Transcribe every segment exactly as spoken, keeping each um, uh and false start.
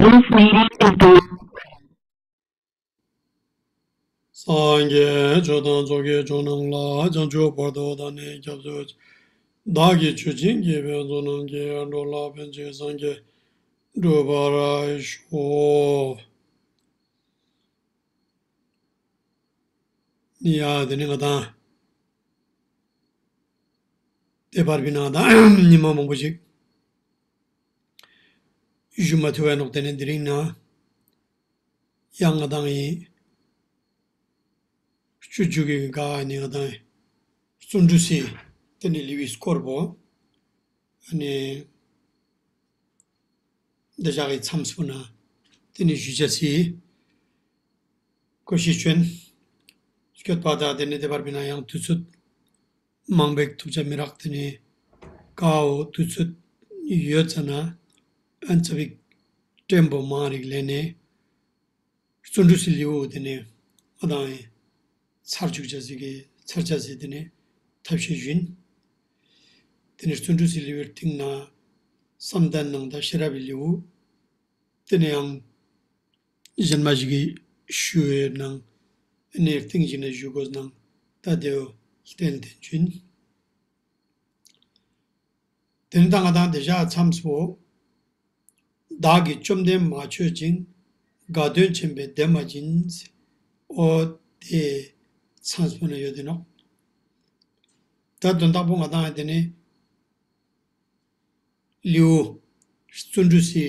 This meeting is being recorded. སངས་རྒྱས་ཆོས་དང་ཚོགས་ཀྱི་མཆོག་རྣམས་ལ། བྱང་ཆུབ་བར་དུ་བདག་ནི་སྐྱབས་སུ་མཆི། བདག་གིས་ཆོས་བྱེད་མཁས་པའི་བསོད་ནམས་ཀྱིས། འགྲོ་ལ་ཕན་ཕྱིར་སངས་རྒྱས་འགྲུབ་པར་ཤོག། ཡ་དེ་ནི་ང་དང་དེ་བར་བི་ན་དང་ཉི་མ་མང་པོ་ཞིག་ཞུ་མ་ཐུབ་པའི་ནོག། དེ་ནི་དེ་རིང་ན་ཡང་ང་དང་ཡིན་སྤྱོད་འཇུག་གི་ག་ནི་ང་དང་བརྩོན་འགྲུས་སི་དེ་ནི་ལེའུའི་སྐོར་པོ་ནི་འདི་ཞག་གི་མཚམས་པོ་ན་དེ་ནི་ཞུ་ཅེས་སི་གོ་ཤེས་ཅོ་ཨིན། སྐྱོད་པ་དང་དེ་ནི་དེ་བར་བི་ན་ཡང་དུས་ཚོད་མང་པོ་ཐུབ་ཅེས་མི་རག། དེ་ནི་ཀ་བོ་དུས་ཚོད་ཡོད་ཙ་ན་ཨན་ཙ་པིག་ཊེམ་པོ་མང་རིག་ལེ་ནི་བརྩོན་འགྲུས་སི་ལེའུ་དེ་ནི་ང་དང་ཡིན་ཚར་བཅུག་ཅེས་སི་གི་ཚར་ཅེས་སི་དེ་ནི་ཐབས་ཤེས་ཞུ་ཨིན། དེ་ནི་བརྩོན་འགྲུས་སི་ལེའུའི་སྟིང་ན་བསམ་གཏན་ནང་དང་ཤེས་རབ་བི་ལེའུ་དེ་ནི་ཡང་གཞན་མ་ཞིག་གི་ཞུ་བའི་ནང་ནི་སྟིང་ཞིག་ནས་ཞུ་དགོས་ནང་ད་དེའོ་ལྟན་ལྟན་ཅོ་ཨིན། དེ་ནི་ད་ང་དང་དེ་ཞག་མཚམས་པོ་བདག་གིས་བཅོམ་ལྡན་མ་མཆོད་ཅིང་། དགའ་སྟོན་ཆེན་པོས་བདེ་མ་བྱིན། འོ་དེ་མཚམས་པོ་ན་ཡོད་དེ་ནོག། ད་དོན་དག་པོ་ང་དང་དེ་ནི་ལེའུ་བརྩོན་འགྲུས་སི་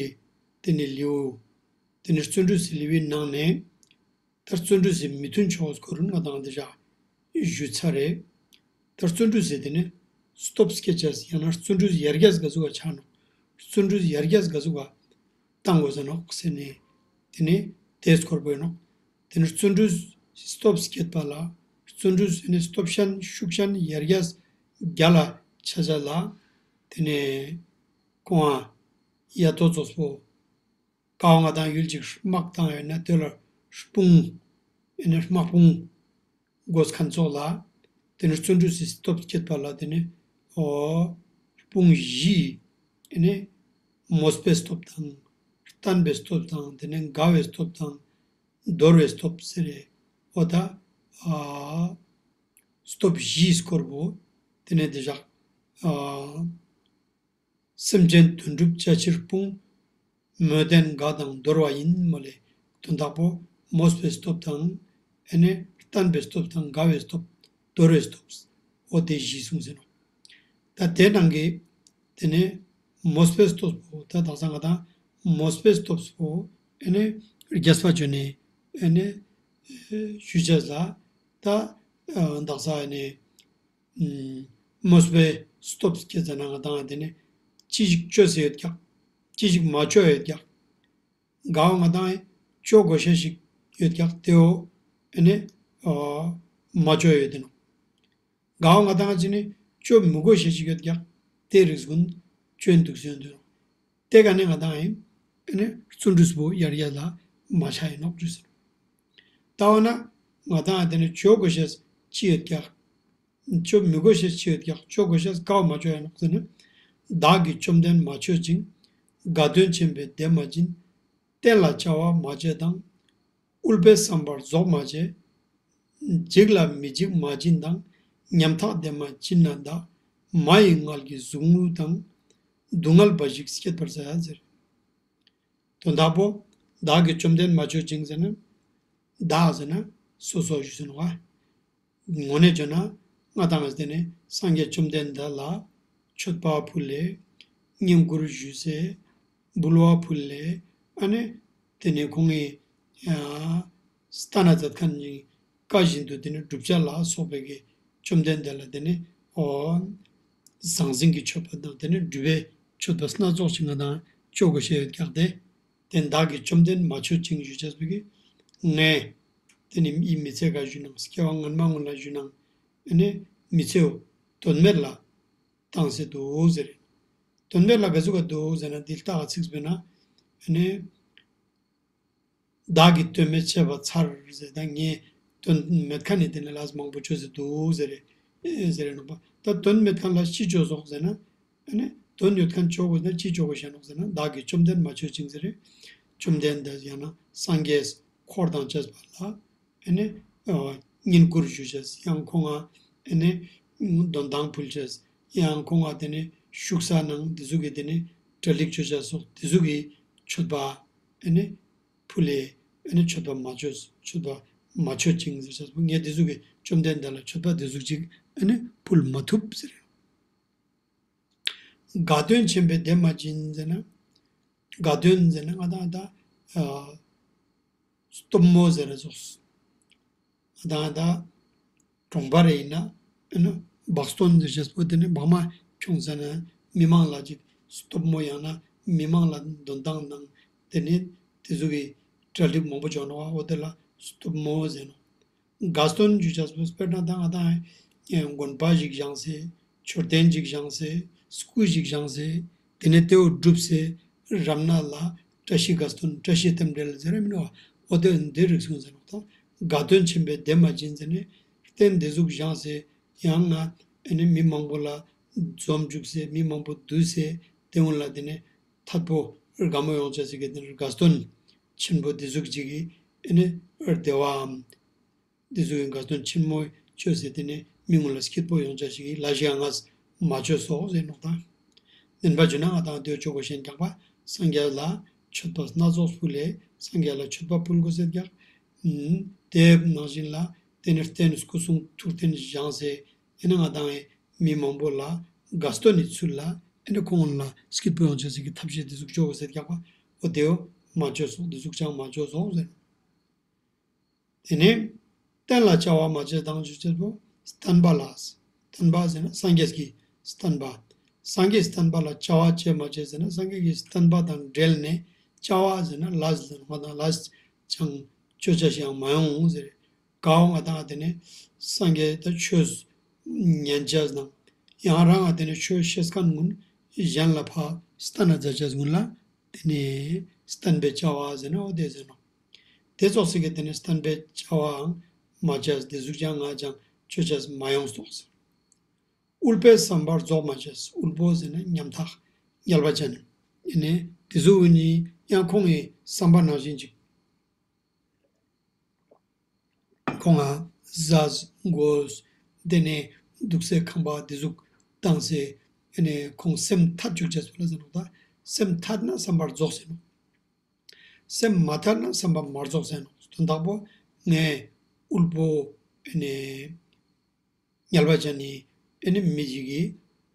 དེ་ནི་ལེའུ་དེ་ནི་བརྩོན་འགྲུས་སི་ལེའུའི་ནང་ནས་ད་བརྩོན་འགྲུས་སི་མི་མཐུན་ཕྱོགས་སྐོར་ང་དང་དེ་ཞག་ཞུ་ཚར་རེ། ད་བརྩོན་འགྲུས་སི་དེ་ནི་སྟོབས་སྐྱེད་ཅེས་ཡང་ན་བརྩོན་འགྲུས་ཡར་རྒྱས་ག་ཟུག་ག་ཆ་ནོག། བརྩོན་འགྲུས་ཡར་རྒྱས་ག་ཟུག་ག་བཏང་དགོས་ས་ནོག་ཟེར་ནི་དེ་ནི་དེ་སྐོར་པོ་ཨིན་ནོག། དེ་ནི་བརྩོན་འགྲུས་སི་སྟོབས་སྐྱེད་པ་ལ་བརྩོན་འགྲུས་ནི་སྟོབས་ཤན་ཤུགས་ཤན་ཡར་རྒྱས་རྒྱལ་ལ་ཆ་ཅེས་ལ་དེ་ནི་ཁོང་ཡ་ཏོ་ཙོགས་པོ་ཀ་བོ་ང་དང་ཡུལ་ཅིག་དམག་བཏང་ཡོད་ན་དེ་ལ་དཔུང་ཨེ་ནི་དམག་དཔུང་དགོས་ཁན་ཙོགས་ལ་དེ་ནི་བརྩོན་འགྲུས་སི་སྟོབས་སྐྱེད་པ་ལ་དེ་ནི་འོ་དཔུང་བཞི་ཨེ་ནི་མོས་པའི་སྟོབས་དང་བརྟན་པའི་སྟོབས་དང་དེ་ནི་དགའ་བའི་སྟོབས་དང་འདོར་བའི་སྟོབས་ཟེར་རེ་འོ་ད་ཨ་སྟོབས་བཞིའི་སྐོར་པོ་དེ་ནི་དེ་ཞག་ཨ་སེམས་ཅན་དོན་གྲུབ་བྱ་ཕྱིར་དཔུང་། མོས་ལྡན་དགའ་དང་འདོར་བ་ཡིན། མོལ་ལེ་དོན་དག་པོ་མོས་པའི་སྟོབས་དང་ཨེ་ནི་བརྟན་པའི་སྟོབས་དང་དགའ་བའི་སྟོབས་འདོར་བའི་སྟོབས་འོ་དེ་བཞི་གསུངས་ཟེར་ནོག། ད་དེ་ནང་གི་དེ་ནི་མོས་པའི་སྟོབས་པོ་ད་དག་ས་ང་དང་མོས་པའི་སྟོབས་པོ་ཨེ་ནི་རྒྱས་པ་ཅོ་ནི་ཨེ་ནི་ཞུ་ཅེས་ལ་ད་དག་ས་ཨེ་ནི་མོས་པའི་སྟོབས་སྐྱེད་ཟ་ན་ང་དང་དེ་ནི་ཅི་ཞིག་ཅོ་ས་ཡོད་ཀྱག། ཅི་ཞིག་མ་ཅོ་ཡོད་ཀྱག། ག་བོ་ང་དང་ཅོ་དགོས་ཤེས་ཤིག་ཡོད་ཀྱག་དེའོ་ཨེ་ནི་མ་ཅོ་ཡོད་དེ་ནོག། ག་བོ་ང་དང་ཅི་ནི་ཅོ་མི་དགོས་ཤེས་ཤིག་ཡོད་ཀྱག། དེ་རིགས་གུན་ཅོ་ཨིན་འདུག་ཟེར་དེ་ནོག། དེ་ག་ནི་ང་དང་ཨེ་ནི་བརྩོན་འགྲུས་པོ་ཡར་རྒྱས་ལ་མ་ཆ་ཨིན་ནོག་ཞུས་ཟེར། ད་འོ་ན་ང་དང་དེ་ནི་ཅོ་དགོས་ཤེས་ཅི་ཡོད་ཀྱག། ཅོ་མི་དགོས་ཤེས་ཅི་ཡོད་ཀྱག། ཅོ་དགོས་ཤེས་ག་བོ་མ་ཅོ་ཡ་ནོག་ཟེར་ན། བདག་གིས་བཅོམ་ལྡན་མ་མཆོད་ཅིང་། དགའ་སྟོན་ཆེན་པོས་བདེ་མ་བྱིན། བསྟན་ལ་བྱ་བ་མ་བྱས་དང་། ཨུཏྤལ་བསམ་པར་རྫོགས་མ་བྱས། འཇིགས་ལ་མི་འཇིགས་མ་བྱིན་དང་། ཉམ་ཐག་བདེ་མ་བྱིན་ན་འདའ། མ་ཡི་མངལ་གྱི་ཟུག་རྔུ་དང་། སྡུག་བསྔལ་འབའ་ཞིག་བསྐྱེད་པར་བྱ་ཟེར། དོན་དག་པོ་བདག་གིས་བཅོམ་ལྡན་མ་མཆོད་ཅིང་ཟེར་ན། བདག་ཟེར་ན་སོ་སོ་ཞུ་ཟེར་ནོག་པ། དངོས་གནས་བརྗོད་ན་ང་དང་ང་དེ་ནི་སངས་རྒྱས་བཅོམ་ལྡན་འདས་ལ་མཆོད་པ་ཕུལ་ལེ། བསྙེན་བཀུར་ཞུས་སེ་འབུལ་བ་ཕུལ་ལེ། ཨ་ནི་དེ་ནི་ཁོང་གི་ཡ་སྟན་ན་མཛད་ཁན་ནི་བཀའ་བཞིན་དུ་དེ་ནི་བསྒྲུབ་བྱ་ལ་སོགས་པའི་གི་བཅོམ་ལྡན་འདས་ལ་དེ་ནི་འོ་ཟང་ཟིང་གི་མཆོད་པ་དང་དེ་ནི་སྒྲུབ་པའི་མཆོད་པ་སྣ་ཚོགས་ཤིག་ང་དང་ཅོ་དགོས་ཤེས་ཡོད་ཀྱག་སྟེ། དེ་བདག་གིས་བཅོམ་ལྡན་མ་མཆོད་ཅིང་ཞུ་ཅེས་པོ་གི་ངས་དེ་ནི་ཡིད་མི་ཚད་ག་ཞུ་ནང་སྐྱེ་བ་སྔན་མ་སྔོན་ལ་ཞུ་ནང་ཨེ་ནི་མི་ཚེའོ་དོན་མེད་ལ་བཏང་སེ་འདུག་ཟེར། དོན་མེད་ལ་ག་ཟུག་ག་འདུག་ཟེར་ན་འདི་ལྟ་ག་ཚིག་པོ་ན་ཨེ་ནི་བདག་གིས་དོན་མེད་བྱས་པ་མཚར་ཟེར་ད་ངས་དོན་མེད་ཁན་ནི་དེ་ནི་ལས་མང་པོ་ཅོས་སེ་འདུག་ཟེར་རེ་ཟེར་རེ་ནོག་པ། ད་དོན་མེད་ཁན་ལ་ཅི་ཅོས་སོག་ཟེར་ན། ཨ་ནི་དོན་ཡོད་ཁན་ཅོ་དགོས་ན་ཅི་ཅོ་དགོས་ཤ་ནོག་ཟེར་ན། བདག་གིས་བཅོམ་ལྡན་མ་མཆོད་ཅིང་ཟེར་རེ། བཅོམ་ལྡན་འདས་ཡང་ན་སངས་རྒྱས་འཁོར་དང་བཅས་པ་ལ་ཨེ་ནི་ཨ་བསྙེན་བཀུར་ཞུ་ཅེས་ཡང་ཁོང་ང་ཨེ་ནི་དོན་དང་ཕུལ་ཅེས་ཡང་ཁོང་ང་དེ་ནི་བཞུགས་ས་ནང་དེ་ཟུག་གི་དེ་ནི་གྲ་སྒྲིག་ཅོ་ཅེས་སོགས་དེ་ཟུག་གི་མཆོད་པ་ཨེ་ནི་ཕུལ་ལེ་ཨེ་ནི་མཆོད་པ་མ་ཅོས་མཆོད་པ་མ་མཆོད་ཅིང་ཟེར་ཅེས་པོ་ངས་དེ་ཟུག་གི་བཅོམ་ལྡན་འདས་ལ་མཆོད་པ་དེ་ཟུག་ཅིག་ཨེ་ནི་ཕུལ་མ་ཐུབ་ཟེར། དགའ་སྟོན་ཆེན་པོས་བདེ་མ་བྱིན་ཟེར་ན། དགའ་སྟོན་ཟེར་ན་ང་དང་ད་ཨ་སྟོབས་མོ་ཟེར་ན་ཙོགས། ང་དང་ད་གྲོང་པ་རེ་ཡིན་ན་ཨ་ནི་བག་སྟོན་ཟེར་ཅེས་པོ་དེ་ནི་བག་མ་ཁྱོང་ཟེར་ན་མི་མང་ལ་ཅིག་སྟོབས་མོ་ཡང་ན་མི་མང་ལ་དོན་ཐང་དང་དེ་ནི་དེ་ཟུག་གི་གྲ་སྒྲིག་མང་པོ་ཅོ་ནོག་པ། འོ་དེ་ལ་སྟོབས་མོ་ཟེར་ནོག། དགའ་སྟོན་ཞུ་ཅེས་པོ་དཔེར་ན་ད་ང་དང་ཨེ་དགོན་པ་ཞིག་བཞེངས་སེ་མཆོད་རྟེན་ཞིག་བཞེངས་སེ་སྐུ་ཞིག་བཞེངས་སེ་དེ་ནས་དེ་བོ་སྒྲུབ་སེ་རབ་གནས་ལ་བཀྲ་ཤིས་དགའ་སྟོན་བཀྲ་ཤིས་རྟེན་འབྲེལ་ཟེར་ར་མིན་ནོག། འོ་དེ་འདི་རིགས་སུ་ཟེར་ནོག། ད་དགའ་སྟོན་ཆེན་པོས་བདེ་མ་བྱིན་ཟེར་ནས་རྟེན་འདི་ཟུག་བཞེངས་སེ་ཡང་ང་ཨེ་ནི་མི་མང་པོ་ལ་འཛོམས་བཅུག་སེ་མི་མང་པོ་འདུས་སེ་དེ་འོན་ལ་དེ་ནས་ཐད་པོ་དགའ་མོ་ཡོང་ཅེས་སི་གི་དེ་ནས་དགའ་སྟོན་ཆེན་པོ་འདི་ཟུག་ཅིག་གི་ཨེ་ནི་བདེ་བའམ་འདི་ཟུག་གི་དགའ་སྟོན་ཆེན་མོ་ཅོས་སེ་དེ་ནས་མི་ངུན་ལ་སྐྱིད་པོ་ཡོང་ཅེས་ཤིག་གི་ལ་ཞིག་ཡང་ང་མ་ཅོས་སོག་ཟེར་ནོག་ད། བདེན་པ་བརྗོད་ན་ང་དང་དེ་ཅོ་གོ་ཤེས་ཀྱག་པ། སངས་རྒྱས་ལ་མཆོད་པ་སྣ་ཚོགས་ཕུལ་ལེ་སངས་རྒྱས་ལ་མཆོད་པ་ཕུལ་དགོས་ཟེར་ཀྱག། ཨུམ། དེ་ནང་བཞིན་ལ་དེ་ནས་རྟེན་སྐུ་གསུང་ཐུགས་རྟེན་བཞེངས་སེ་ཨེ་ནི་ང་དང་ཨེ་མི་མང་པོ་ལ་དགའ་སྟོན་ནི་ཚུལ་ལ་ཨེ་ནི་ཁོང་ལ་སྐྱིད་པོ་ཡོང་ཅེས་སི་གི་ཐབས་ཤེས་དེ་ཟུག་ཅོ་གོ་ཟེར་ཀྱག་པ། འོ་དེ་བོ་མ་ཅོས་སོག། དེ་ཟུག་ཅང་མ་ཅོས་སོག་ཟེར། དེ་ནས་བསྟན་ལ་བྱ་བ་མ་བྱས་དང་ཞུ་ཅེས་པོ་བསྟན་པ་ལ། བསྟན་པ་ཟེར་ན་སངས་རྒྱས་ཀྱི་བསྟན་པ། སངས་རྒྱས་བསྟན་པ་ལ་བྱ་བ་བྱས་མ་བྱས་ཟེར་ན་སངས་རྒྱས་ཀྱི་བསྟན་པ་དང་འབྲེལ་ནས་བྱ་བ་ཟེར་ན་ལས་ཟེར་ན་ང་དང་ལས་ཅང་ཅོ་ཅེས་ཤིག་ཡང་མ་ཡོང་ཟེར། གའོ་ང་དང་དེ་ནས་སངས་རྒྱས་ད་ཆོས་ཉན་ཅེས་དང་ཡང་རང་ང་དེ་ནས་ཆོས་ཤེས་མཁན་ངུན་གཞན་ལ་ཕར་བསྟན་ན་མཛད་ཅེས་ངུན་ལ་དེ་ནས་བསྟན་པའི་བྱ་བ་ཟེར་ན་འོ་དེ་ཟེར་ནོག། དེ་ཙོགས་སི་གི་དེ་ནས་བསྟན་པའི་བྱ་བའང་མ་བྱས་དེ་ཟུག་ཅང་ང་ཅང་ཅོ་ཅེས་མ་ཡོང་སོག་ཟེར། དབུལ་པོའི་བསམ་པ་རྫོགས་མ་བྱས། དབུལ་པོ་ཟེར་ན་ཉམ་ཐག་ཉལ་བ་ཅན། ཨེ་ནི་དེ་ཟུག་ནི་ཡང་ཁོང་གི་བསམ་པ་ནང་བཞིན་ཅིག་ཁོང་ང་ཟས་གོས་དེ་ནས་འདུག་སའི་ཁང་པ་དེ་ཟུག་བཏང་སེ་ཨེ་ནི་ཁོང་སེམས་ཐད་ཅུག་ཅེས་སུ་ལ་ཟེར་ནོག། ད་སེམས་ཐད་ན་བསམ་པ་རྫོགས་ཟེར་ནོག། སེམས་མ་ཐད་ན་བསམ་པ་མ་རྫོགས་ཟེར་ནོག། དོན་དག་པོ་ངས་དབུལ་པོ་ཨེ་ནི་ཉལ་བ་ཅན་ནི་ཨེ་ནི་མི་ཞིག་གི་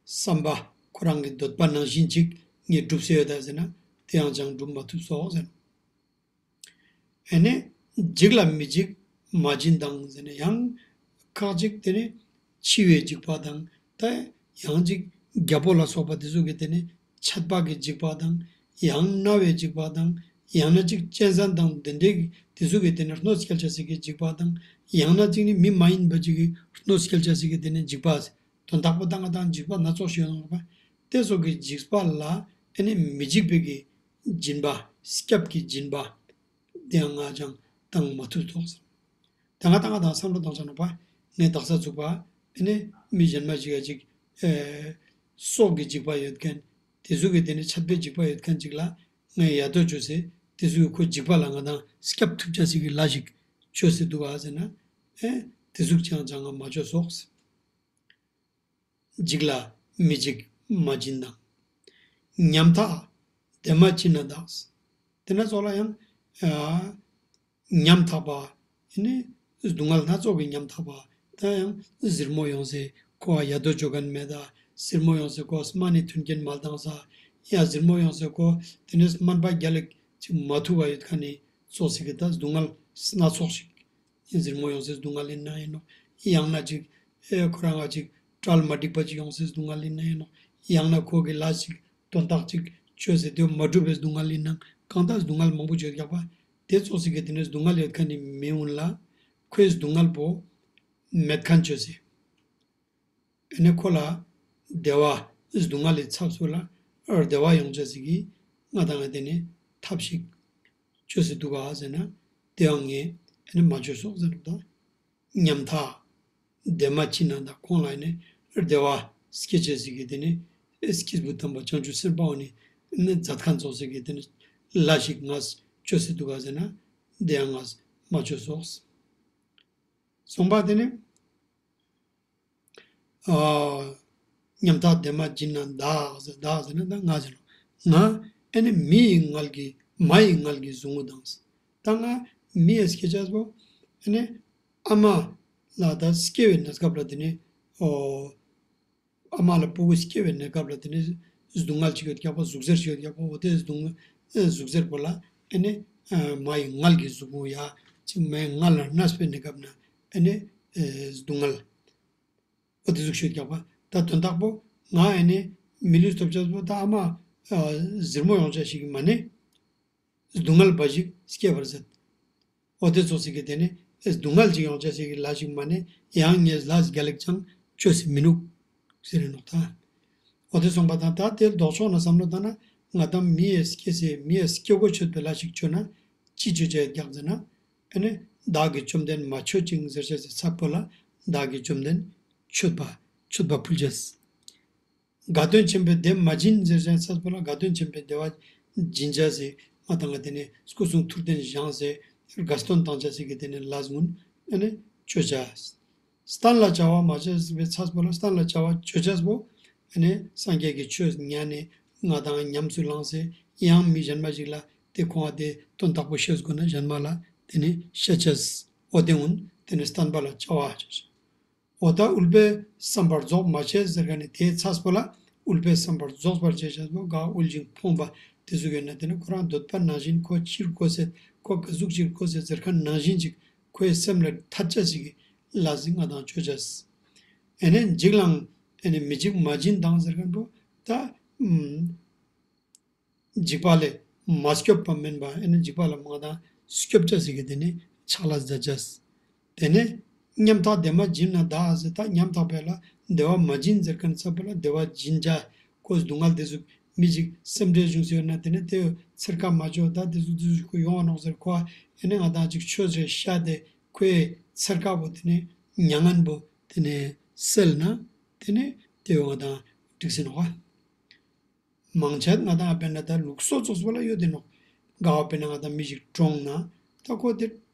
བསམ་པ་ཁོ་རང་གི་འདོད་པ་ནང་བཞིན་ཅིག་ངས་སྒྲུབ་སེ་ཡོད་ད་ཟེར་ན་དེ་ཡང་ཅང་སྒྲུབ་མ་ཐུབ་སོག་ཟེར་ནོག། ཨེ་ནི་འཇིགས་ལ་མི་འཇིགས་མ་སྦྱིན་དང་ཟེར་ནས་ཡང་ཁ་ཅིག་དེ་ནི་འཆི་བའི་འཇིགས་པ་དང་ད་ཡང་ཅིག་རྒྱལ་པོ་ལ་སོགས་པ་དེ་ཚོ་གི་དེ་ནི་ཆད་པ་གི་འཇིགས་པ་དང་ཡང་ན་བའི་འཇིགས་པ་དང་ཡང་ན་ཅིག་གཅན་གཟན་དང་དེ་འདྲའི་དེ་ཚོ་གི་དེ་ནི་གནོད་སྐྱེལ་ཅེས་སི་གི་འཇིགས་པ་དང་ཡང་ན་ཅིག་ནི་མི་མ་ཡིན་པ་ཅིག་གི་གནོད་སྐྱེལ་ཅེས་སི་གི་དེ་ནི་འཇིགས་པ། དོན་དག་པོ་ད་ང་དང་འཇིགས་པ་སྣ་ཚོགས་ཤིག་ཡོང་ནོག་པ། དེ་ཚོ་གི་འཇིགས་པ་ལ་ཨེ་ནི་མི་འཇིགས་པའི་གི་སྦྱིན་པ་སྐྱབས་ཀྱི་སྦྱིན་པ་དེ་ཡང་ང་ཅང་བཏང་མ་ཐུབ་ཐོག་ཟེར། ད་ང་དང་ང་དང་བསམ་བློ་བཏང་ཆ་ནོག་པ། ངས་དག་ས་ཚུགས་པ་ཨེ་ནི་མི་གཞན་མ་ཞིག་ཡ་ཅིག་ཨེ་སྲོག་གི་འཇིགས་པ་ཡོད་མཁན་དེ་ཚོ་གི་དེ་ནི་ཆད་པའི་འཇིགས་པ་ཡོད་མཁན་ཅིག་ལ་ངས་ཡ་དོ་བཅོས་སེ་དེ་ཚོ་གི་ཁོ་འཇིགས་པ་ལ་ང་དང་སྐྱབས་ཐུབ་ཅེས་སི་གི་ལས་ཤིག་བཅོས་སེ་འདུག་ག་ཟེར་ན་ཨེ་དེ་ཟུག་ཅང་ཅང་ང་མ་བཅོས་སོག་ཟེར། འཇིགས་ལ་མི་འཇིགས་མ་སྦྱིན་དང་། ཉམ་ཐག་བདེ་མ་མཆིས་ན་བདག། དེ་ན་ཚོགས་ལ་ཡང་ཨ་ཉམ་ཐག་པ་ཨེ་ནི་སྡུག་བསྔལ་སྣ་ཚོགས་ཀྱི་ཉམ་ཐག་པ་ད་ཡང་ཟུར་མོ་ཡོང་སེ་ཁོ་ཡ་དོ་བཅོ་མཁན་མེད་ད་ཟུར་མོ་ཡོང་སེ་ཁོ་སྨན་ནི་མཐུན་རྐྱེན་མ་བཏང་ས་ཡ་ཟུར་མོ་ཡོང་སེ་ཁོ་དེ་ནས་སྨན་པ་རྒྱལ་ལ་ཅིག་མ་ཐུབ་པ་ཡོད་མཁན་ནི་ཚོགས་སི་གི་ད་སྡུག་བསྔལ་སྣ་ཚོགས་ཤིག་ཟུར་མོ་ཡོང་སེ་སྡུག་བསྔལ་ཡིན་ན་ཡིན་ནོག། ཡང་ན་ཅིག་ཨེ་ཁོ་རང་ང་ཅིག་གྲལ་མ་འགྲིག་པ་ཅིག་ཡོང་སེ་སྡུག་བསྔལ་ཡིན་ན་ཡིན་ནོག། ཡང་ན་ཁོ་གི་ལས་ཅིག་དོན་དག་ཅིག་བཅོས་སེ་དེ་མ་འགྲུབ་པའི་སྡུག་བསྔལ་ཡིན་ན་གང་ལྟར་སྡུག་བསྔལ་མང་པོ་བཅོས་རྒྱག་པ། དེ་ཚོགས་སི་གི་དེ་ནས་སྡུག་བསྔལ་ཡོད་མཁན་ནི་མི་ཀུན་ལ་ཁོའི་སྡུག་བསྔལ་པོ་མེད་མཁན་བཅོས་སེ། ཨེ་ནི་ཁོ་ལ་བདེ་བ་སྡུག་བསྔལ་ལི་ཚབ་སུ་ལ་བདེ་བ་ཡོང་ཅེས་སི་གི་ང་དང་ང་དེ་ནི་ཐབས་ཤིག་བཅོས་སེ་འདུག་ག་ཟེར་ན་དེའང་ངས་ཨེ་ནི་མ་བཅོས་སོག་ཟེར་ནོག་ད། ཉམ་ཐག་བདེ་མ་མཆིས་ན་བདག། ཁོང་ལ་ཨེ་ནི་བདེ་བ་སྐྱེ་ཅེས་སི་གི་དེ་ནི་ཨེ་སྐྱེས་བུ་དམ་པ་བྱང་ཆུབ་སེམས་དཔའ་བོ་ནི་ཨེ་ནི་མཛད་མཁན་ཚོགས་སི་གི་དེ་ནི་ལས་ཤིག་ང་ ཅོས་སེ་དུག་ག་ཟེར་ན་དེ་ཡང་ང་མ་ཅོས་སོགས། སོང་པ་དེ་ནི་ཨ་ཉམ་ཐག་བདེ་མ་བྱིན་ན་བདག་ཟེར་བདག་ཟེར་ན་ད་ང་ཟེར་ནོག་ང་ཨེ་ནི་མི་ཡི་མངལ་གྱི་མ་ཡི་མངལ་གྱི་ཟུག་རྔུ་དང་། ད་ང་མི་ཡི་སྐད་ཆ་བོ་ཨེ་ནི་ཨ་མ་ལ་ད་སྐྱེ་བའི་གནས་སྐབས་ལ་དེ་ནི་ཨོ་ཨ་མ་ལ་ཕྲུ་གུ་སྐྱེ་བའི་གནས་སྐབས་ལ་དེ་ནི་སྡུག་བསྔལ་ཅིག་ཡོད་ཀྱག་པ་ཟུག་གཟེར་ཅིག་ཡོད་ཀྱག་པ་འོ་དེ་སྡུག་ཨེ་ཟུག་གཟེར་པོ་ལ་ཨེ་ནི་ཨ་མ་ཡི་མངལ་གྱི་ཟུག་རྔུ་ཡ་ཅིག་མའི་མངལ་ལ་གནས་པའི་གནས་སྐབས་ན་ཨེ་ནི་ཨེ་སྡུག་བསྔལ། འོ་དེ་ཟུག་ཤོད་ཀྱག་པ། ད་དོན་དག་པོ་ང་ཨེ་ནི་མི་ལུས་ཐོབ་ཅེས་པོ་ད་ཨ་མ་ཨ་ཟེར་མོ་ཡོང་ཅེས་ཤིག་མ་ནི་སྡུག་བསྔལ་འབའ་ཞིག་སྐྱེ་བར་ཟད། འོ་དེ་ཙོགས་ཤིག་གི་དེ་ནི་སྡུག་བསྔལ་ཅིག་ཡོང་ཅེས་ཤིག་གི་ལས་ཤིག་མ་ནི་ཡང་ངས་ལས་རྒྱལ་ལེགས་ཀྱང་ཅོས་སེ་མི་ནུག་ཟེར་རེ་ནོག་ད། འོ་དེ་སོང་པ་དང་ད་དེ་ལྡོག་ཕྱོགས་ན་བསམ་བློ་བཏང་ན་ང་དང་མི་ཡི་སྐྱེ་སའི་མི་ཡི་སྐྱེ་སྒོ་ཆོད་པའི་ལས་ཤིག་ཅོས་ན་ཅི་ཅོ་ཅེས་ཀྱག་ཟེར་ན། ཨེ་ནི་བདག་གིས་བཅོམ་ལྡན་མ་མཆོད་ཅིང་ཟེར་ཅེས་སི་ཚབ་པོ་ལ་བདག་གིས་བཅོམ་ལྡན་མཆོད་པ་མཆོད་པ་ཕུལ་ཅེས། དགའ་སྟོན་ཆེན་པོའི་བདེ་མ་བྱིན་ཟེར་ཅེས་སི་ཚབ་པོ་ལ་དགའ་སྟོན་ཆེན་པོའི་བདེ་བ་བྱིན་ཅེས་སི་ང་དང་ང་དེ་ནི་སྐུ་གསུང་ཐུགས་རྟེན་བཞེངས་སེ་དགའ་སྟོན་བཏང་ཅེས་སི་གི་དེ་ནི་ལས་ངུན་ཨེ་ནི་ཅོ་ཅེས། སྟན་ལ་བྱ་བ་མ་བྱས་པའི་ཚབ་པོ་ལ་སྟན་ལ་བྱ་བ་ཅོ་ཅེས་པོ་ཨེ་ནི་སངས་རྒྱས་ཀྱི་ཆོས་ཉན་ནས་ང་དང་ཉམས་སུ་བླངས་སེ་ཡང་མི་གཞན་མ་ཞིག་ལ་དེ་ཁོང་དེ་དོན་དག་པོ་ཤེས་དགོས་ན་གཞན་མ་ལ་དེ་ནི་བཤད་ཅེས། འོ་དེ་ངུན་དེ་ནི་སྟན་པ་ལ་བྱ་བ་ཅོ་ཅེས། འོ་ད་དབུལ་པོའི་བསམ་པ་རྫོགས་མ་བྱས་ཟེར་མཁན་ནི་དེའི་ཚབ་པོ་ལ་དབུལ་པོའི་བསམ་པ་རྫོགས་པར་བྱེད་ཅེས་པོ་ག་དབུལ་ཞིང་ཕོངས་པ་དེ་ཟུག་ཡོད་ན་དེ་ནི་ཁོ་རང་འདོད་པ་ནང་བཞིན་ཁོ་ཅི་དགོས་ཟེར་ཁོ་ག་ཟུག་ཅིག་དགོས་ཟེར་ཟེར་མཁན་ནང་བཞིན་ཅིག་ཁོའི་སེམས་ལ་ཐད་ཅེས་ཤིག་གི་ལས་ཤིག་ང་དང་ཅོ་ཅེས། ཨེ་ནི་འཇིགས་ལའང་ཨེ་ནི་མི་འཇིགས་མ་བྱིན་དང་ཟེར་མཁན་པོ་ད་ཨུམ་འཇིགས་པ་ལས་མ་སྐྱོབ་པ་མིན་པ་ཨེ་ནི་འཇིགས་པ་ལས་ང་དང་སྐྱོབ་ཅེས་ཤིག་གི་དེ་ནི་ཕྱག་ལས་མཛད་ཅེས། དེ་ནས་ཉམ་ཐག་བདེ་མ་བྱིན་ན་བདག་ཟེར་ད་ཉམ་ཐག་པའི་ལ་བདེ་བ་མ་བྱིན་ཟེར་མཁན་ཚབ་པོ་ལ་བདེ་བ་བྱིན་ཅེས་ཁོ་སྡུག་བསྔལ་དེ་ཟུག་མི་ཞིག་སེམས་ཁྲལ་བྱུང་སེ་ཡོད་ན་དེ་ནས་དེ་འཚེར་ཁ་མ་ཅོ་ད་དེ་ཟུག་དེ་ཟུག་ཁོ་ཡོང་བ་ནོག་ཟེར་ཁོ་ཨེ་ནས་ང་དང་ཅིག་ཆོས་རེ་བཤད་དེ་ཁོའི་འཚེར་ཁ་པོ་དེ་ནས་མྱ་ངན་པོ་དེ་ནས་སེལ་ན་དེ་ནས་དེ་ང་དང་འགྲིག་སེ་ནོག་པ། མང་ཆེ་ང་དང་དཔེར་ན་ད་ལུགས་སྲོལ་ཙོགས་པོ་ལ་ཡོད་དེ་ནོག་ག་བ་དཔེར་ན་ང་དང་མི་ཞིག་གྲོངས་ན་ད་ཁོ་དེ་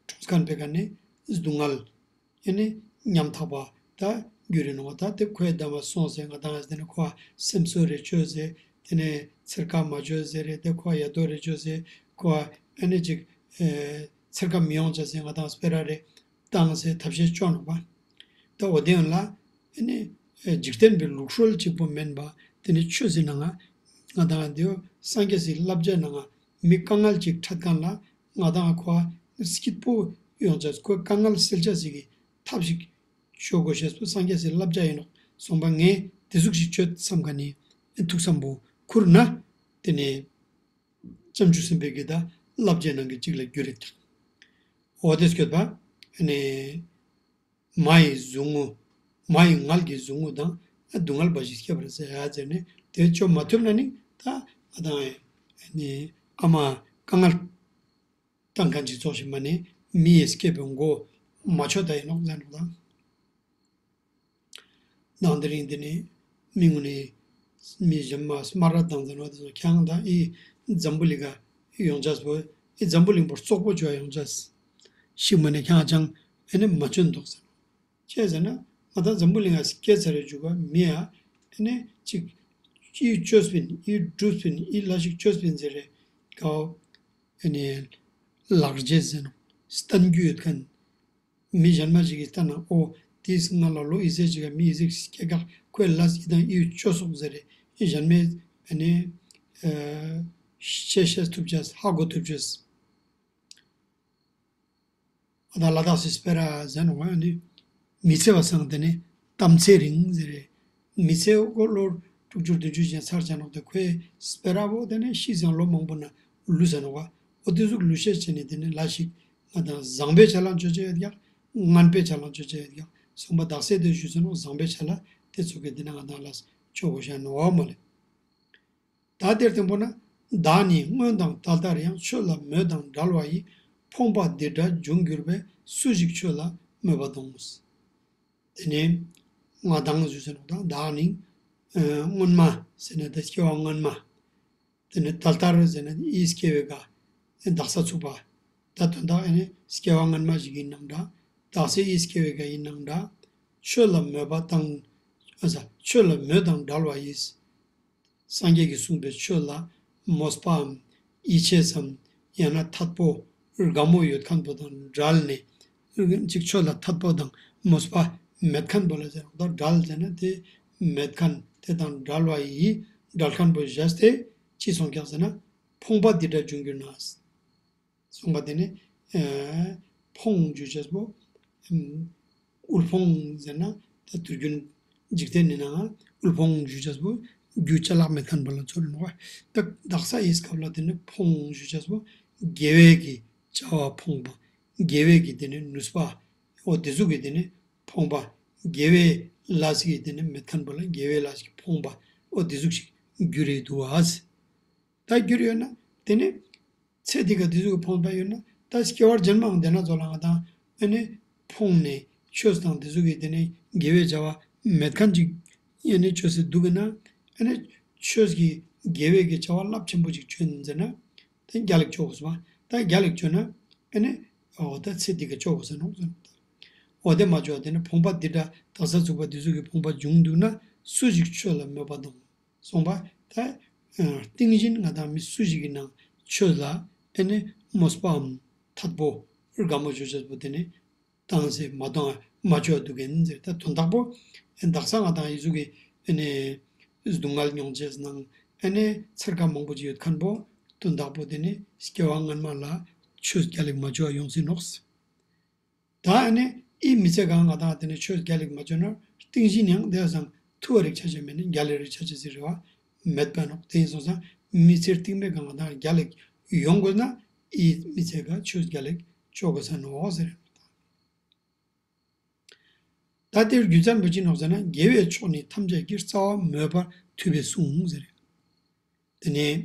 གྲོངས་མཁན་པའི་ཀ་ནས་སྡུག་བསྔལ་ཨེ་ནི་ཉམ་ཐག་པ་ད་འགྱུར་རེ་ནོག་ད་དེ་ཁོའི་འདམ་པ་སོང་སེ་ང་དང་ཨེ་ནི་ཁོ་སེམས་གསོ་རེ་ཅོས་སེ་དེ་ནས་འཚེར་ཁ་མ་ཅོས་སེ་རེ་དེ་ཁོ་ཡ་དོ་རེ་ཅོས་སེ་ཁོ་ཨེ་ནི་ཅིག་ཨེ་འཚེར་ཁ་མི་ཡོང་ཅེས་སེ་ང་དང་སྤེ་ར་རེ་བཏང་སེ་ཐབས་ཤེས་ཅོ་ནོག་པ། ད་འོ་དེ་ཡང་ལ་ཨེ་ནི་ཨེ་འཇིག་རྟེན་པའི་ལུགས་སྲོལ་གཅིག་པོ་མིན་པ་དེ་ནི་ཆོས་སི་ནང་ང་ང་དང་དེའོ་སངས་རྒྱས་སི་བསླབ་བྱའི་ནང་ང་མི་དཀའ་ངལ་ཅིག་འཕྲད་མཁན་ལ་ང་དང་ཁོ་སྐྱིད་པོ་ཡོང་ཅེས་ཁོའི་དཀའ་ངལ་སེལ་ཅེས་སི་གི་ཐབས་ཤིག་ཅོ་དགོས་ཤེས་པོ་སངས་རྒྱས་སི་བསླབ་བྱ་ཡིན་ནོག་སོང་པ་ངས་དེ་ཟུག་ཞིག་ཅོ་བསམ་མཁན་ནི་ཨེ་ཐུགས་བསམ་པོ་ཁུར་ན་དེ་ནི་བྱང་ཆུབ་སེམས་དཔའི་གི་ད་བསླབ་བྱའི་ནང་གི་གཅིག་ལ་འགྱུར་རེད་ཀྱང་། འོ་དེ་སྐྱོད་པ་ཨེ་ནི་མ་ཡི་ཟུག་རྔུ། མ་ཡི་མངལ་གྱི་ཟུག་རྔུ་དང་སྡུག་བསྔལ་འབའ་ཞིག་སྐྱེ་བར་ཟད་ཡ་ཟེར་ནས་དེ་ཅོ་མ་ཐུབ་ན་ནི་ད་ང་དང་ཨེ་ནི་ཨ་མ་དཀའ་ངལ་བཏང་མཁན་ཅིག་ཙོགས་ཤིག་མ་ནི་མི་ཡི་སྐྱེ་བའི་མགོ་མ་ཆོད་ད་ཡིན་ནོག་ཟེར་ནོག་དང་། དང་དེ་རིང་འདི་ནི་མི་ངུ་ནི་མི་གཞན་མ་སྨ་ར་དང་ཟེར་བ་དེ་ཚོ་ཁྱང་དང་ཨི་འཛམ་བུ་གླིང་ག་ཡོང་ཅེས་པོ་ཨི་འཛམ་བུ་གླིང་པོ་རྩོག་པོ་ཅོ་ཡོང་ཅེས་ཤིག་མ་ནི་ཁྱང་ཅང་ཨེ་ནི་མ་ཅོན་འདུག་ཟེར། ཅི་ཟེར་ན་ང་དང་འཛམ་བུ་གླིང་ང་སྐྱེ་ཚར་རེ་འཇུག་པ་མི་ཡ་ཨེ་ནི་ཅིག་ཨི་ཅོས་པིན་ཨི་འགྲུབ་པིན་ཨི་ལ་ཞིག་ཅོས་པིན་ཟེར་རེ་གའོ་ཨེ་ནི་ལག་རྗེས་ཟེར་ནོག་སྟན་རྒྱུ་ཡོད་མཁན། མི་གཞན་མ་ཞིག་གིས་ལྟ་ན་ཨོ་དེས་ང་ལ་ལོ་ཨི་ཟེ་ཅིག་ག་མི་ཨི་ཟེ་སྐྱེ་གག་ཁོས་ལས་ཨི་དང་ཨི་ཅོ་སོག་ཟེར་རེ་གཞན་མའི་ཨ་ནི་ཤེས་ཤེས་ཐུབ་ཅེས་ཧ་གོ་ཐུབ་ཅེས། ཨ་ད་ལ་དྭགས་སི་སྤེ་ར་ཟེར་ནོག་ཨ་ནི་མི་ཚེ་བ་སང་དེ་ནི་གཏམ་ཚེ་རིང་ཟེར་རེ། མི་ཚེ་འོ་ལོ་དྲུག་ཅུ་བདུན་ཅུ་ཞིག་ཚར་ཆ་ནོག་དེ་ཁོའི་སྤེ་ར་བོ་དེ་ནས་ཤི་ཟིན་ལོ་མང་པོ་ན་ལུས་ཟེར་ནོག་པ། འོ་དེ་ཟུག་ལུས་ཤེས་བྱས་ནས་དེ་ནས་ལ་ཞིག་ང་དང་བཟང་པའི་ཆ་ལ་ཅོ་ཅེས་ཡོད་ཀྱག་ངན་པའི་ཆ་ལ་ཅོ་ཅེས་ཡོད་ཀྱག་སོང་པ་དག་སེ་དེ་ཞུས་ཟེར་ནོག་བཟང་པའི་ཆ་ལ་དེ་ཚོ་གི་དེ་ནས་ང་དང་ལ་ཅོ་དགོས་ཤ་ནོག་པ་མ་ལེ། ད་དེར་བརྟེན་པོ་ན། བདག་ནི་སྔོན་དང་ད་ལྟར་ཡང་ཆོས་ལ་མོས་དང་བྲལ་བ་ཡི། ཕོངས་པ་འདི་འདྲ་འབྱུང་གྱུར་པས་སུ་ཞིག་ཆོས་ལ་མོས་པ་དང་། དེ་ནས་ང་དང་ཞུ་ཟེར་ནོག་ད་བདག་ནི་ཨ་སྔོན་མ་ཟེར་ན་ད་སྐྱེ་བ་སྔོན་མ། དེ་ནས་ད་ལྟར་ཟེར་ན་ཨི་སྐྱེ་བའི་ག་ དག་ས་ཚུགས་པ། ད་དོན་དག་ཨེ་ནི་སྐྱེ་བ་སྔན་མ་ཞིག་ཡིན་ནའང་འདྲ། དག་སའི་སྐྱེ་བའི་ག་ཡིན་ནའང་འདྲ། ཆོས་ལ་མོས་པ་དང་། ཨ་ས་ཆོས་ལ་མོས་དང་བྲལ་བ་ཡིས། སངས་རྒྱས་ཀྱིས་གསུངས་པའི་ཆོས་ལ་མོས་པའམ་ཡིད་ཆེས་སམ། ཡང་ན་འཐད་པོ་དགའ་མོ་ཡོད་མཁན་པོ་དང་བྲལ་ནས། ཅིག་ཆོས་ལ་འཐད་པོ་དང་མོས་པ་མེད་མཁན་པོ་ལ་ཟེར་ནོག་ད་བྲལ་ཟེར་ན་དེ་མེད་མཁན་དེ་དང་བྲལ་བ་ཡིས། བྲལ་མཁན་པོ་བཞག་སྟེ་ཅི་གསུངས་ཀྱག་ཟེར་ན། ཕོངས་པ་འདི་འདྲ་འབྱུང་འགྱུར་ན། གསུངས་པ་དེ་ནི་ཨ་ཕོངས་འཇུ་ཅེས་པོ། ཨམ་དབུལ་ཕོངས་ཟེར་ན་ད་དུས་རྒྱུན་འཇིག་རྟེན་ནི་ནང་དབུལ་ཕོངས་འཇུ་ཅེས་པོ་རྒྱུ་ཅ་ལག་མེད་མཁན་པོ་ལ་ཚོར་ནོག་ད་དག་ས་ཡིས་སྐབས་ལ་དེ་ནི་ཕོངས་འཇུ་ཅེས་པོ་དགེ་བའི་གི་བྱ་བ་ཕོངས་པ། དགེ་བའི་གི་དེ་ནི་ནུས་པ། འོ་དེ་ཟུག་གི་དེ་ནི་ཕོངས་པ། དགེ་བའི་ལས་ཀྱི་དེ་ནི་མེད་མཁན་པོ་ལ་དགེ་བའི་ལས་ཀྱི་ཕོངས་པ། འོ་དེ་ཟུག་ཞིག་འགྱུར་རེ་འདུག་བ། ད་འགྱུར་ཡོད་ན་དེ་ནི་ཚེ་འདི་ག་དེ་ཟུག་གི་ཕོངས་པ་ཡོད་ན་ད་སྐྱེ་བ་རྗེས་མའང་དེ་ན་ཚོ་ལ་ང་དང་ཨེ་ནི་ཕོངས་ནས་ཆོས་དང་དེ་ཟུག་གི་དེ་ནི་དགེ་བའི་བྱ་བ་མེད་མཁན་ཅིག་ཨེ་ནི་ཆོས་སེ་འདུག་གི་ན་ཨེ་ནི་ཆོས་ཀྱི་དགེ་བའི་གི་བྱ་བ་རླབས་ཆེན་པོ་ཅིག་བཅོ་ཡིན་ཟེར་ན་དེ་རྒྱལ་ལེགས་བཅོ་དགོས་སོ། ད་རྒྱལ་ལེགས་བཅོ་ན་ཨེ་ནི་འོ་ད་ཚེ་འདི་ག་བཅོ་དགོས་ས་ནོག་ཟེར། འོ་དེ་མ་བཅོ་དེ་ནི་ཕོངས་པ་འདི་འདྲ་དག་ས་ཚུགས་པ་དེ་ཟུག་གི་ཕོངས་པ་བྱུང་འདུག་ན་སུ་ཞིག་ཆོས་ལ་མོས་པ་དང་། གསུངས་པ། ད་ཨ་སྟིང་བཞིན་ང་དང་མི་སུ་ཞིག་གི་ནང་ཆོས་ལ་ཨེ་ནི་མོས་པའམ་འཐད་པོ་དགའ་མོ་བཅོ་ཅེས་པོ་དེ་ནི་བཏང་སེ་མ་བཏང་མ་བཅོ་འདུག་གིན་ཟེར། ད་དོན་དག་པོ་དག་ས་ང་དང་ཡི་ཟུག་གི་ཨེ་ནི་སྡུག་བསྔལ་མྱོང་ཅེས་ནང་ཨེ་ནི་ཚེར་ཁ་མང་པོ་ཅིག་ཡོད་མཁན་པོ་དོན་དག་པོ་དེ་ནི་སྐྱེ་བ་སྔན་མ་ལ་ཆོས་རྒྱལ་ལེགས་མ་བཅོ་ཡོང་སྲིད་ནོག་ད་ཨ་ནི་ཨི་མི་ཚེ་གང་ང་དང་དེ་ནི་ཆོས་རྒྱལ་ལེགས་མ་བཅོ་ན་སྟིང་བཞིན་ཡང་དེ་སང་ཐུ་བ་རིག་ཆ་ཆེ་མེད་ནི་རྒྱལ་ལེགས་རིག་ཆ་ཆེ་ཟེར་བ་མེད་པ་ནོག་དེ་ཡིན་སོང་ཙང་མི་ཚེ་སྟིང་མའི་གང་ང་དང་རྒྱལ་ལེགས་ཡོང་དགོས་ན་ཨི་མི་ཚེ་ག་ཆོས་རྒྱལ་ལེགས་བཅོ་དགོས་ས་ནོག་ཟེར། ད་དེར་རྒྱུ་མཚན་པོ་ཅི་ནོག་ཟེར་ན་དགེ་བའི་ཕྱོགས་ནི་ཐམས་ཅད་ཀྱི་རྩ་བ་མོས་པར་ཐུབ་པས་གསུངས་ཟེར། དེ་ནས་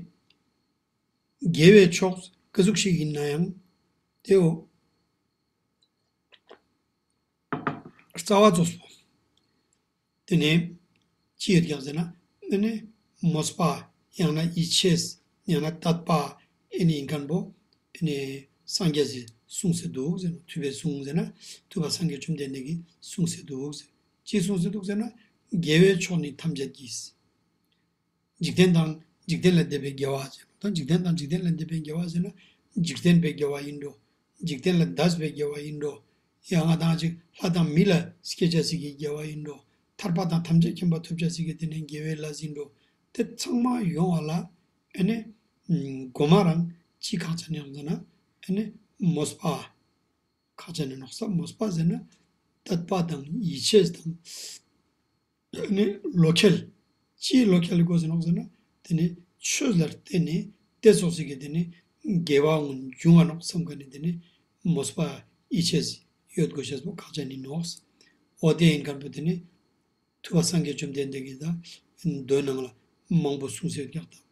དགེ་བའི་ཕྱོགས་ག་ཟུག་ཞིག་ཡིན་ན་ཡང་དེའོ། རྩ་བ་རྫོགས་པོ། དེ་ནས་ཅི་ཡོད་ཀྱག་ཟེར་ན། དེ་ནས་མོས་པ་ཡང་ན་ཡིད་ཆེས་ཡང་ན་དད་པ་ཨེ་ནི་ཡིན་མཁན་པོ་ཨེ་ནི་སངས་རྒྱས་སི་གསུངས་སེ་འདུག་ཟེར་ན། ཐུབ་པས་གསུངས་ཟེར་ན་ཐུབ་པ་སངས་རྒྱས་བཅོམ་ལྡན་འདས་ཀྱིས་གསུངས་སེ་འདུག་ཟེར། ཅི་གསུངས་སེ་འདུག་ཟེར་ན་དགེ་བའི་ཕྱོགས་ནི་ཐམས་ཅད་ཀྱིས། འཇིག་རྟེན་དང་འཇིག་རྟེན་ལས་འདས་པའི་དགེ་བ་ཟེར་ན། ད་འཇིག་རྟེན་དང་འཇིག་རྟེན་ལས་འདས་པའི་དགེ་བ་ཟེར་ན་འཇིག་རྟེན་པའི་དགེ་བ་ཡིན་འགྲོ། འཇིག་རྟེན་ལས་འདས་པའི་དགེ་བ་ཡིན་འགྲོ། ཡང་ང་དང་ཅིག་ལྷ་དང་མི་ལ་སྐྱེ་ཅེས་སི་གི་དགེ་བ་ཡིན་འགྲོ། ཐར་པ་དང་ཐམས་ཅད་མཁྱེན་པ་ཐོབ་ཅེས་སི་གི་དེ་ནས་དགེ་བའི་ལས་ཡིན་འགྲོ། དེ་ཚང་མ་ཡོང་བ་ལ་ཨེ་ནི་གོ་མ་རང་ཅི་ཁག་ཆེ་ནི་ཡོང་ཟེར་ན་ཨེ་ནི་མོས་པ་ཁག་ཆེ་ནི་ནོག་ས། མོས་པ་ཟེར་ན་དད་པ་དང་ཡིད་ཆེས་དང་ནི་བློ་ཁེལ། ཅིའི་བློ་ཁེལ་དགོས་ཟེར་ནོག་ཟེར་ན་དེ་ནི་ཆོས་ལ་བརྟེན་ནས་དེ་ཙོགས་ཤིག་གི་དེ་ནི་དགེ་བ་འོང་འབྱུང་བ་ནོག་བསམ་མཁན་ནི་དེ་ནི་མོས་པ་ཡིད་ཆེས་ཡོད་དགོས་ཤེས་པོ་ཁག་ཆེ་ནི་ནོག་འོ་དེ་ཡིན་མཁན་པོ་དེ་ནི་ཐུབ་པ་སངས་རྒྱས་བཅོམ་ལྡན་འདས་ཀྱིས་ད་མདོའི་ནང་ལ་མང་པོ་གསུངས་སེ་ཡོད་ཀྱག་ད།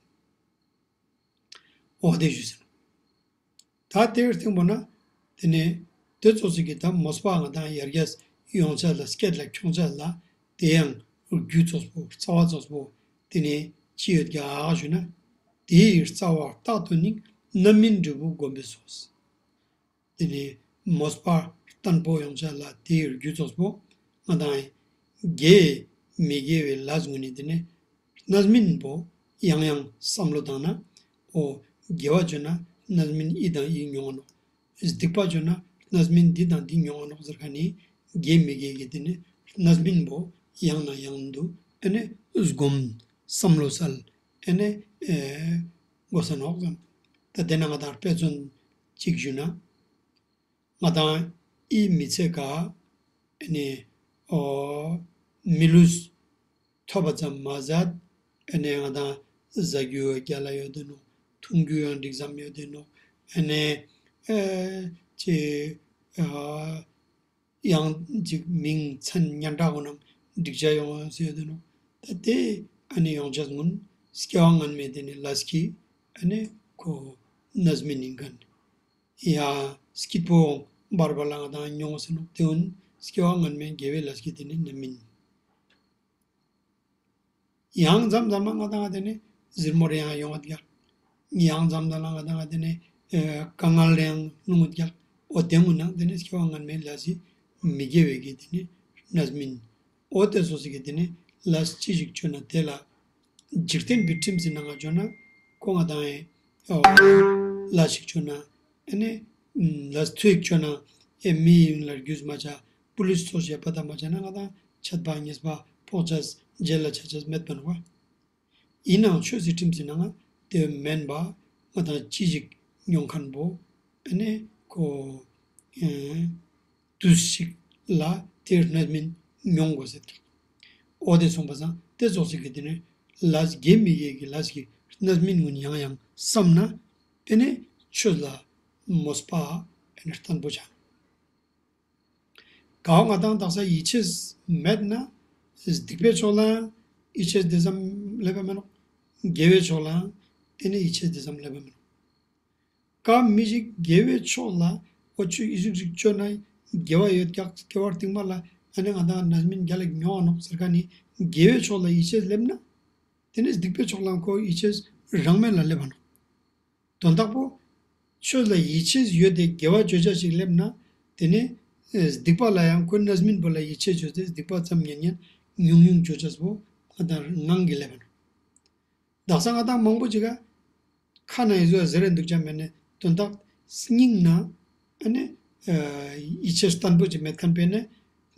འོ་དེ་ཞུས་ཟེར། ད་དེའི་སྟེང་པོ་ན་དེ་ནས་དེ་ཙོགས་ཤིག་གི་ད་མོས་པ་ང་དང་ཡར་རྒྱས་ཡོང་ཅེས་ལ་སྐྱེད་ལ་ཁྱོང་ཅེས་ལ་དེ་ཡང་རྒྱུ་ཙོགས་པོ་རྩ་བ་ཙོགས་པོ་དེ་ནས་ཅི་ཡོད་ཀྱག་ཞུ་ན། དེའི་རྩ་བ་རྟག་ཏུ་ནི་རྣམ་སྨིན་འབྲས་བུ་བསྒོམ་པས་སོ། དེ་ནས་མོས་པ་བརྟན་པོ་ཡོང་ཅེས་ལ་དེའི་རྒྱུ་ཙོགས་པོ་ང་དང་དགེ་མི་དགེ་བའི་ལས་ངོ་ནས་དེ་ནས་རྣམ་སྨིན་པོ་ཡང་ཡང་བསམ་བློ་བཏང་ན། འོ་དགེ་བ་བཅོ་ན་རྣམ་སྨིན་ཨི་དང་ཨི་མྱོང་ང་ནོག་སྡིག་པ་བཅོ་ན་རྣམ་སྨིན་འདི་དང་འདི་མྱོང་ང་ནོག་ཟེར་མཁན་ནི་དགེ་མི་དགེ་གི་དེ་ནི་རྣམ་སྨིན་པོ་ཡང་ན་ཡང་དུ་ཨེ་ནི་སྒོམ་བསམ་བློ་སལ་ཨེ་ནི་ཨེ་དགོས་ས་ནོག་ཟེར། ད་དེ་ན་ང་དང་དཔེ་མཚོན་གཅིག་ཞུ་ན། ང་དང་ཨི་མི་ཚེ་ག་ཨེ་ནི་འོ་མི་ལུས་ཐོབ་པ་ཙམ་མ་ཟད་ཨེ་ནི་ང་དང་ཟ་རྒྱུ་རྒྱལ་ལ་ཡོད་དེ་ནོག་འཐུང་རྒྱུ་ཡང་འགྲིག་ཙམ་ཡོད་དེ་ནོག་ཨེ་ནི་ཨེ་ཅི་ཨ་ཡང་ཅིག་མིང་མཚན་སྙན་གྲགས་འོ་ནང་འགྲིག་ཅེས་ཡོང་ཡོང་སེ་ཡོད་དེ་ནོག་ད་དེ་ཨ་ནི་ཡོང་ཅེས་སྔོན་སྐྱེ་བ་སྔན་མའི་དེ་ནི་ལས་ཀྱི་ཨ་ནི་ཁོ་རྣམ་སྨིན་ཡིན་མཁན། ཡ་སྐྱིད་པོ་འབར་བ་ལ་ང་དང་མྱོང་སེ་ནོག་དེ་འོན་སྐྱེ་བ་སྔན་མའི་དགེ་བའི་ལས་ཀྱི་དེ་ནི་རྣམ་སྨིན། ཡང་མཚམས་མཚམས་ལ་ང་དང་དེ་ནི་ཟུར་མོ་རེ་ཡང་ཡོང་བ་ཡ། ཡང་མཚམས་མཚམས་ལ་ང་དང་དེ་ནི་ ཨེ་དཀའ་ངལ་ལའང་སྣང་ངོ་རྒྱག། འོ་དེ་མོ་ནང་དེ་ནི་སྐྱེ་བ་སྔན་མའི་ལས་སི་མི་དགེ་བའི་གི་དེ་ནི་རྣམ་སྨིན། འོ་དེ་ཙོགས་སི་གི་དེ་ནི་ལས་ཅི་ཞིག་བཅོ་ན་དེ་ལ་འཇིག་རྟེན་པའི་ཁྲིམས་སི་ནང་ང་བཅོ་ན་ཁོ་ང་དང་ཨེ་ལས་ཤིག་བཅོ་ན་ཨ་ནི་ལས་མཐུ་ཞིག་བཅོ་ན་ཨེ་མི་ཡིན་ལ་རྒྱུས་མ་ཆ། པུ་ལིས་ཙོགས་ཤིག་པ་ད་མ་ཆ་ན་ང་དང་ཆད་པ་ཉེས་པ་ཕོག་ཅེས་ཇེལ་ལ་ཆ་ཅེས་མེད་པ་ནོག་པ། ཡིན་ནའང་ཆོས་སི་ཁྲིམས་སི་ནང་ང་དེ་མེན་པ་ང་དང་ཅི་ཞིག་མྱོང་མཁན་པོ་ཨ་ནི་ཁོ་ཨེ་དུས་ཤིག་ལ་དེ་རྣམ་སྨིན་མྱོང་དགོས་ཟེར་ཏེ། འོ་དེ་སོང་པ་སང་དེ་ཙོགས་སི་གི་དེ་ནི་ལས་དགེ་མི་དགེ་གི་ལས་ཀྱི་རྣམ་སྨིན་ཀུན་ཡང་ཡང་བསམ་ན་དེ་ནི་ཆོས་ལ་མོས་པ་ཨ་ནི་བརྟན་པོ་ཆ། ག་བོ་ང་དང་དག་ས་ཡིད་ཆེས་མེད་ན་སྡིག་པའི་ཕྱོགས་ལའང་ཡིད་ཆེས་དེ་ཙམ་སླེབ་པ་མེན་ནོག། དགེ་བའི་ཕྱོགས་ལའང་དེ་ནི་ཡིད་ཆེས་དེ་ཙམ་སླེབ་པ་མེན་ནོག། ག་མི་ཞིག་དགེ་བའི་ཕྱོགས་ལ་འོ་ཆོས་ཨི་ཟུག་ཞིག་བཅོ་ན་དགེ་བ་ཡོད་ཀྱག། སྐྱེ་བ་རྟིང་མ་ལ་ཨ་ནི་ང་དང་རྣམ་སྨིན་རྒྱལ་ལ་མྱོང་ནོག་ཟེར་མཁན་ནི་དགེ་བའི་ཕྱོགས་ལ་ཡིད་ཆེས་སླེབ་ན་དེ་ནི་སྡིག་པའི་ཕྱོགས་ལའང་ཁོ་ཡིད་ཆེས་རང་མེད་ལ་སླེབ་པ་ནོག། དོན་དག་པོ་ཆོས་ལ་ཡིད་ཆེས་ཡོད་དེ་དགེ་བ་བཅོ་ཅེས་ཤིག་སླེབ་ན་དེ་ནི་ཨེ་སྡིག་པ་ལ་ཡང་ཁོ་རྣམ་སྨིན་པོ་ལ་ཡིད་ཆེས་ཡོད་དེ་སྡིག་པ་ཙམ་ཉན་ཉན་ཉུང་ཉུང་བཅོ་ཅེས་པོ་ང་དང་ངང་གིས་སླེབ་པ་ནོག། དག་ས་ང་དང་མང་པོ་ཅིག་ག་ཁ་ནང་ཡིན་ཟོ་ཟེར་རེ་འདུག་ཅེས་མེན་ནི་དོན་དག་སྙིང་ནང་ཨ་ནི་ཨེ་ཡིད་ཆེས་བརྟན་པོ་ཅིག་མེད་མཁན་པས་ནི་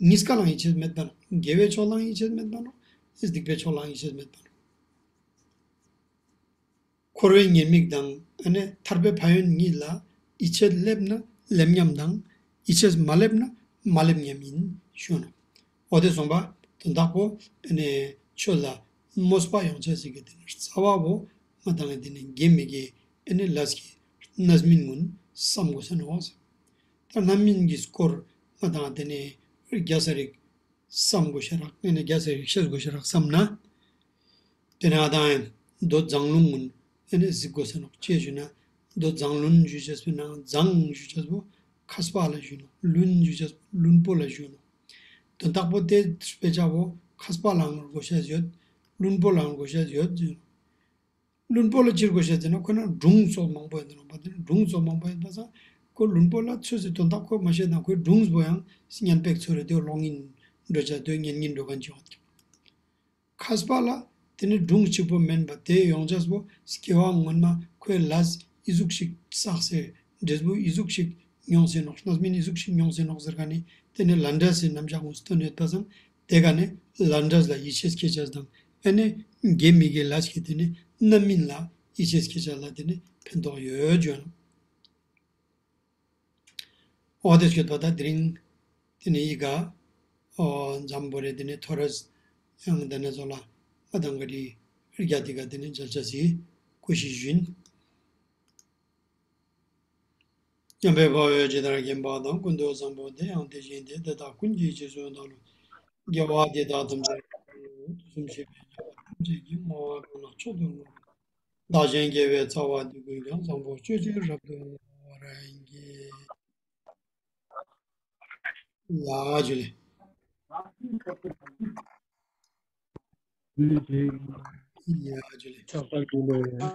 གཉིས་ཀ་ལའང་ཡིད་ཆེས་མེད་པ་ནོག། དགེ་བའི་ཕྱོགས་ལའང་ཡིད་ཆེས་མེད་པ་ནོག། སྡིག་པའི་ཕྱོགས་ལའང་ཡིད་ཆེས་མེད་པ་ནོག། འཁོར་བའི་ཉེས་དམིགས་དང་ཨ་ནི་ཐར་པའི་ཕན་ཡོན་གཉིས་ལ་ཡིད་ཆེས་སླེབ་ན་སླེབ་མཉམ་དང་ཡིད་ཆེས་མ་སླེབ་ན་མ་སླེབ་མཉམ་ཡིན་ཞུ་ནོག། འོ་དེ་སོང་པ་དོན་དག་པོ་ཨ་ནི་ཆོས་ལ་མོས་པ་ཡོང་ཅེས་སི་གི་དེ་ནི་རྩ་བ་བོ་ང་དང་དེ་ནི་དགེ་མི་དགེ་ཨ་ནི་ལས་ཀྱི་རྣམ་སྨིན་ཀུན་བསམ་དགོས་ས་ནོག། ད་རྣམ་སྨིན་གྱི་སྐོར་ང་དང་དེ་ནི་རྒྱས་ས་རིག་བསམ་དགོས་ཤ་རག། ཨ་ནི་རྒྱས་ས་རིག་ཤེས་དགོས་ཤ་རག་བསམ་ན། དེ་ནས་ང་དང་མདོ་མཛངས་ལུང་ཀུན་ཨ་ནི་གཟིགས་དགོས་ས་ནོག། ཅི་ཞུ་ན་མདོ་མཛངས་ལུང་ཞུ་ཅེས་པོའི་ནང་མཛངས་ཞུ་ཅེས་པོ་མཁས་པ་ལ་ཞུ་ནོག། ལུང་ཞུ་ཅེས་པོ་ལུང་པོ་ལ་ཞུ་ནོག། དོན་དག་པོ་དེ་དཔེ་ཆ་བོ་མཁས་པ་ལའང་དགོས་ཤེས་ཡོད། ལུང་པོ་ལའང་དགོས་ཤེས་ཡོད་ཟེར་ནོག། ལུང་པོ་ལ་ཅི་དགོས་ཤེས་ཟེར་ན་ཁོ་ན་སྒྲུང་སོགས་མང་པོ་ཡོད་ནོག་པ། དེ་ནི་སྒྲུང་སོགས་མང་པོ་ཡོད་པ་སང་ཁོ་ལུང་པོ་ལ་ཚོད་སི་དོན་དག་ཁོ་མ་ཤེས་ན་ཁོའི་སྒྲུང་པོ་ཡང་སྙན་པོ་ཚོར་རེ་དེ་ཀློག་ཉན་འགྲོ་ཅེས་དེ་ཉན་ཉན་འགྲོ་མཁན་ཅིག་ཡོད། མཁས་པ་ལ་དེ་ནི་སྒྲུང་གཅིག་པོ་མེན་པ་དེ་ཡོང་ཅེས་པོ་སྐྱེ་བ་སྔོན་མ་ཁོའི་ལས་ཨི་ཟུག་ཞིག་བསགས་སེ་འབྲས་བུ་ཨི་ཟུག་ཞིག་མྱོང་སེ་ནོག། རྣམ་སྨིན་ཨི་ཟུག་ཞིག་མྱོང་སེ་ནོག་ཟེར་མཁན་ནི་དེ་ནི་ལས་འབྲས་སི་རྣམ་གཞག་ཀུན་སྟོན་ཡོད་པ་སང་དེ་ག་ནི་ལས་འབྲས་ལ་ཡིད་ཆེས་སྐྱེ་ཅེས་དང་ཨ་ནི་དགེ་མི་དགེ་ལས་ཀྱི་དེ་ནི་རྣམ་སྨིན་ལ་ཡིད་ཆེས་སྐྱེ་ཅེས་ལ་དེ་ནི་ཕན་ཐོགས་ཡོད་ཟེར་ནོག། འོ་དེ་ཞུས་པ་ད་དེ་རིང་དེ་ནི་ཡི་ག་འོ་འཛམ་བུ་རེ་དེ་ནི་ཐོ་རེས་ཡང་དེ་ནི་ཚོ་ལ་མ་དང་ག་རི་རྒྱ་དེ་ག་དེ་ནི་མཇལ་ཅེས་སི་སྐུ་གཞི་ཞུ་ཡིན། མཉམ་པའི་འཕགས་ཡུལ་ཇི་ལྟར་མཁྱེན་པ་དང་། ཀུན་ཏུ་བཟང་པོ་དེ་ཡང་དེ་བཞིན་ཏེ། དེ་དག་ཀུན་གྱི་རྗེས་སུ་བདག་སློབ། དགེ་བ་འདི་དག་ཐམས་ཅད་ཀྱང་། དུས་གསུམ་གཤེགས་པའི་རྒྱལ་བ་ཐམས་ཅད་ཀྱིས། བསྔོ་བ་ཀུན་ལ་མཆོག་ཏུ་བསྔོ། བདག་གཞན་དགེ་བའི་རྩ་བ་འདི་ཀུན་ཀྱང་། བཟང་པོ་སྤྱོད་ཕྱིར་རབ་ཏུ་བསྔོ་བར་བགྱི། ལ་ཇུ་ལེ། ལ་ཇུ་ལེ། ཕྱག་འཚལ་ཇུ་ལེ།